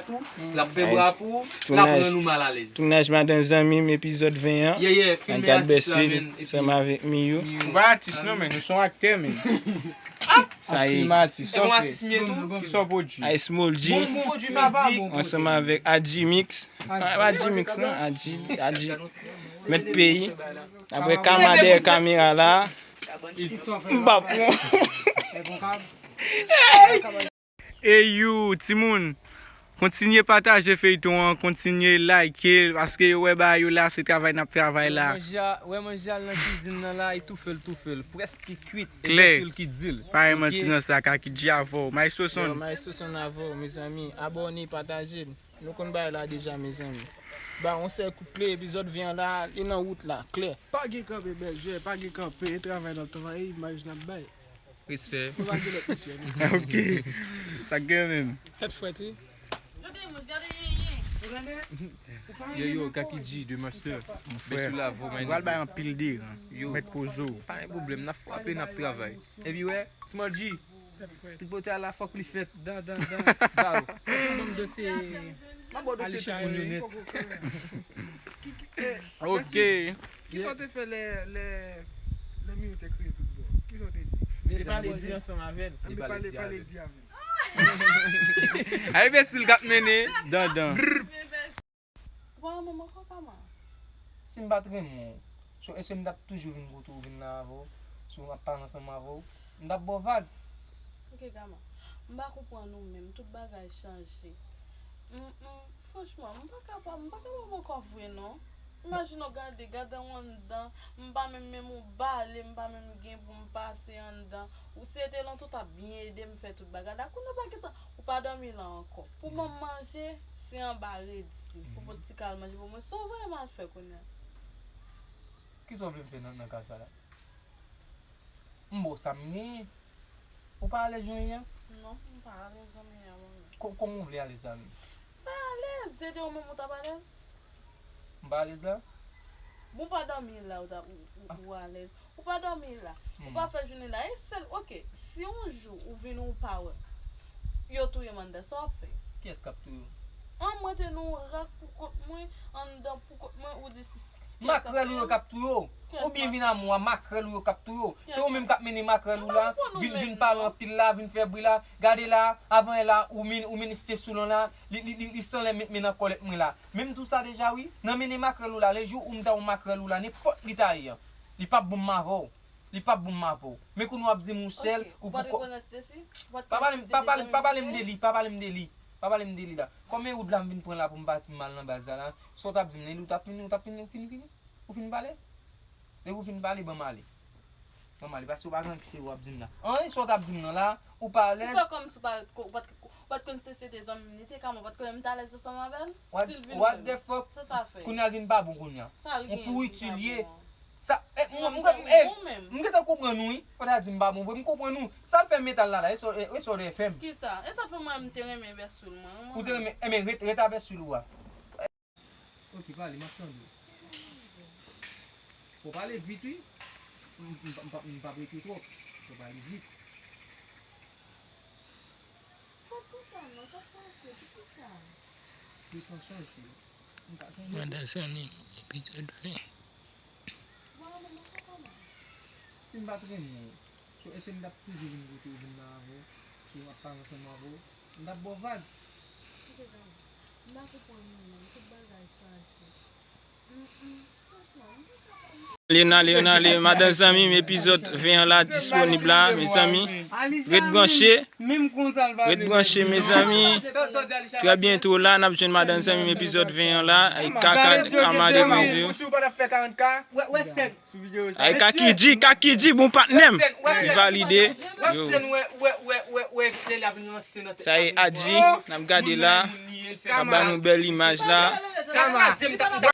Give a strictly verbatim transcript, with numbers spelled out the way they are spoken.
L ap fè bra pou ou, l ap rann ou malalèz. Tounaj Madan Zanmi m, epizòd ven an. Yeah, yeah, filme atis la, men, epi ansanm avèk Miyou. Miyou. Ou pa atis non, men, ou se yon aktè, men. Sa ye. Film atis, e bon atis m ye tou. Kisa w pwodui? Ice Moldy. Bon, bon pwodui mizik. Ansanm avèk Adji Mix. Ah, pa Adji Mix non, Adji, Adji. Mèt peyi. Apre Kama dèyè kamera la. M pa pran. Ey you, timoun, kontinye pataje feyton an, kontinye like l, paske yo wè bagay yo la, se travay n ap travay la. Wè manje a, wè manje a nan kizin nan la, li toufe l, toufe l, prèske kwit, e klè. Bèswil ki di l. Pa gen manti nan sa, Kaki G avè w. Maestro Son. Yo, Maestro Son avè w, mezanmi. Abòne, pataje l. Nou konn bagay la deja, mezanmi. Ba, yon sèl kout kle, epizòd ven an la, li nan wout la, klè. Pa gen kanpe, bèl jwè, pa gen kanpe, e travay n ap travay, e imaj n ap bay. Respè. Nou pa gen lòt misyon, non. Ok. Sa k gen menm? Tèt frèt, wi. Yo, yo, Kaki G, The Master. Monfrè, m pral bay anpil deran. Yo. Mèt poze w. Pa gen pwoblèm, n ap frape, n ap travay. Epi, wè, Small G, tripotay la, fòk li fèt. Dan, dan, dan. Ba w. Fòk nou ban m dosye. M ap ba w dosye tout moun yo nèt. Ok. Kisa w te fè lè, lè, lè Miyou te kriye tout bon? Kisa w te di? Li pale di ansanm avè l. Li pale, pale di avè l. Ay, bèswil k ap mennen, dandan. Ou pa renmen m ankò, Kama? Si m pa t renmen w, so, èske m t ap toujou vin kote w, vin la avè w? Si w ap pale ansanm avè w, m t ap ba w vag. Ok, Kama. M pa konprann ou menm. Tout bagay chanje. M, m, Franchman, m pa kapab, m pa kapab ankò vre non. Imajine w gade, gade w anndan, m pa menm, menm yon bale, m pa menm gen pou m pase anndan. Ou si se te lontan w t ap byen ede m fè tout bagay la, kounye a w pa gentan, ou pa dòmi la ankò. Pou ban m manje, se anba redi. Pou pot ti kal manje pou mwen, sa w voye m al fè kounye a? Kisa w vle m fè nan, nan ka sa la? M ba w sa m genyen. Ou pa alèz jan w ye a? Non, m pa alèz jan m ye a, mwen menm. Kò-, kòman w vle alèz la menm? Pa alèz, se te ou menm ou t ap alèz. M pa alèz la? Bon, ou pa dòmi la, ou t ap, ou, ou, ou alèz. Ou pa dòmi la. Ou pa fè jounen la. E sèl, ok, si yon jou ou vini ou pa wè m, yo touye m anndan, sa w ap fè? Kiyès k ap touye w? An, mwen te nan yon rak pou kont mwen, anndan pou kont mwen, ou di si, si, kiyès k ap touye m? Makrèl ou yo k ap touye w. Oubyen vin a mwa, makrèl ou yo k ap touye w. Se ou menm k ap mennen makrèl ou la, vin, vin pale anpil la, vin fè bri la. Gade la, avan yè la, ou min, ou ministe sou lan la, li, li, li, li sanlè met men nan kòlèt mwen la. Menm tou sa deja wi, nan mennen makrèl ou la, le jou ou m ta wè makrèl ou la, nenpòt li ta ye an, li p ap bon m avè w. Li p ap bon m avè w. Men kounye a w ap di m ou sèl, ou pou kò. Pa pale m, pa pale, pa pale m de li, pa pale m de li. Pa pale m de li la. Kòman e wood la m vin pran la pou m pati m al nan baz la la? Sa w t ap di m nan, ou t ap fini, ou t ap fini, ou fini, fini? Ou fin pale? Depi w fin pale, ban m ale. Ban m ale, paske w pa gen anyen ki serye w ap di m la. Anyen sa w t ap di m nan la, ou pa alèz. Ou fè kòmsi w pa, ou pa t, ou pa t konn si se te zanmi m li te, kòman w pa t konnen m t alèz ansanm avè l? Si l vin wè m, sa sa fè? Kounye a l vin pa bon kounye a. Sa l genyen? Yon pou itil ye. Sa, eh, mwen, mwen, eh, mwen gentan konprann ou, wi. Fò ta di m pa bon vre, m konprann ou. Sa l fè metal la, la, e sa, e, e sa w te fè m. Kisa? E sa t fè mwen, m te renmen bèswil mwen. Ou te renmen, enben, ret, ret a bèswil ou a. Ok, pale, m ap tande w. Fò w pale vit, wi. M, m, m, m p ap rete twòp. Fò w pale vit. Pa t konsa non, sa k pase? Poukisa? Letan chanje. M ka chanje tou. Madan Zanmi m, epizòd ven. Si m pa t renmen w, so, èske m t ap toujou vin kote w, vin la avè w? Si m ap pale ansanm avè w, m t ap ba w vag. M pa konprann ou menm, tout bagay chanje. M, m, franchman, m pa kapab. Ale, n ale, n ale, Madan Zanmi m, epizòd ven an la, disponib la, mezanmi. Ret branche. Ret branche, mezanmi. Trè byento la, n ap jwenn Madan Zanmi m, epizòd ven an la. Ay, kaka, kama de bwezi. Ay, Kaki G, Kaki G, bon patnè m. Li valide. Yo. Sa e Adji, n ap gade la. K ap ba nou bèl imaj la.